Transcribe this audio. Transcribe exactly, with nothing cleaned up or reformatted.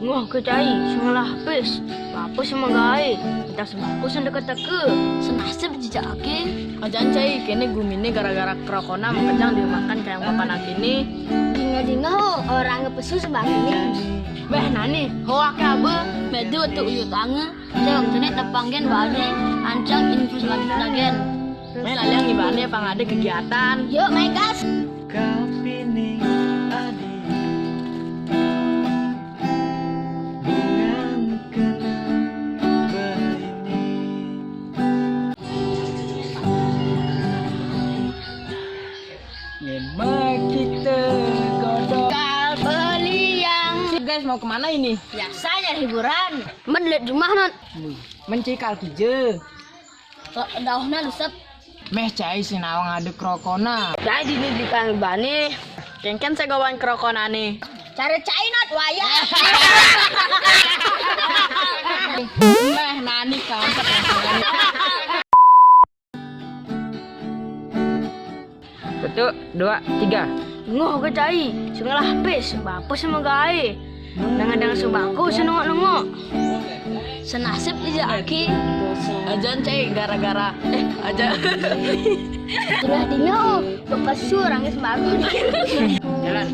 Ngoh ké cai, sing ngelah pis. Apa sing magaé? Entah sembako sing teka-teka. Senasib jejake. Ajan cai, kéné guminé gara-gara krokona makejang dimakan kayang papan akiné. Dingeh-dingeh ho, orangé pesu sembako ini. Béh, nani, ho aké abé. Bedu tu uyut ange. Cai waktuné nepangin bane, ancang infus lagi nagen. Méh laliang ibane apa ada kegiatan? Yuk, main gas. Kapining adi bungan kena baini. Memang kita godok. Kal beliang. Guys, mau kemana ini? Biasanya hiburan. Men lihat rumah, Not. Mencikal kije. Kok daunnya lusep? Méh cai sinawang ada krokona. Cai dini di kang bani. Kengken segawan krokona nih. Cara cai Not wayah. Méh nani kampret. Satu, dua, tiga. Ngoh ké cai, sing ngelah pis, sembako sing magaé. Dengan-dengan sembako sing nengok-nengok. Senasib aja aki. Ajan cai gara-gara, eh, aja. Sudah dingin, oh, bekas orangnya sembako. Jalan.